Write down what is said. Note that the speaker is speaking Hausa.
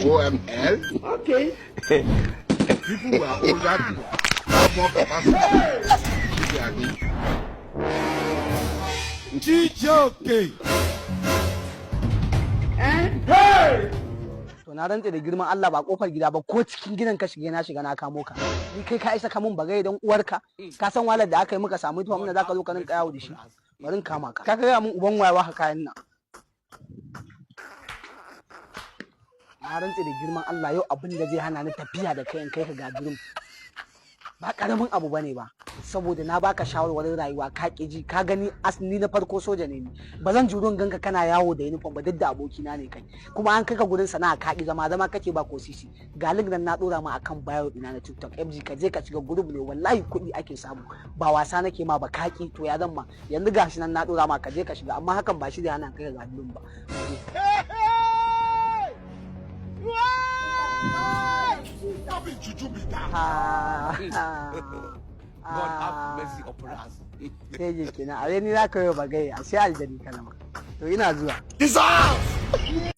OML. Okay. People who are older to have more capacity to their needs. Chijioke. To, na rantse da girman Allah, ba kofar gida ba, ko cikin gidan ka shige, na shiga na kamo ka. Ni kai ka isa ka mun bagai don uwarka? Ka san wahalar da aka yi muka samu tuwa da zaka zo ka rinka yawo da shi? Bari in kama ka. Ka gaya mun uban wayewa ka kayan nan. Na rantse da girman Allah, yau abin da zai hana ni tafiya da kai in kai ka gadirin ba karamin abu bane ba, saboda na baka shawarwarin rayuwa ka ƙi ji. Ka gani, ni na farko soja ne, ni ba zan juri ganka kana yawo da uniform ba, duk da abokina ne kai. Kuma an kai ka gurin sana'a ka ƙi zama, zama kake ba ko sisi. Ga link nan na dora ma akan bio dina na TikTok FG, ka je ka shiga group ne, wallahi kuɗi ake samu, ba wasa nake ma ba. Ka ƙi, to ya zan ma yanzu? Gashi nan na dora ma, ka je ka shiga, amma hakan ba shi da hana kai ga gurin ba. No be juju be that. Ah, God have mercy upon us. Sai je kenan, a ni za ka yi bagai a sai aljani kalama. To, ina zuwa. Dissolve!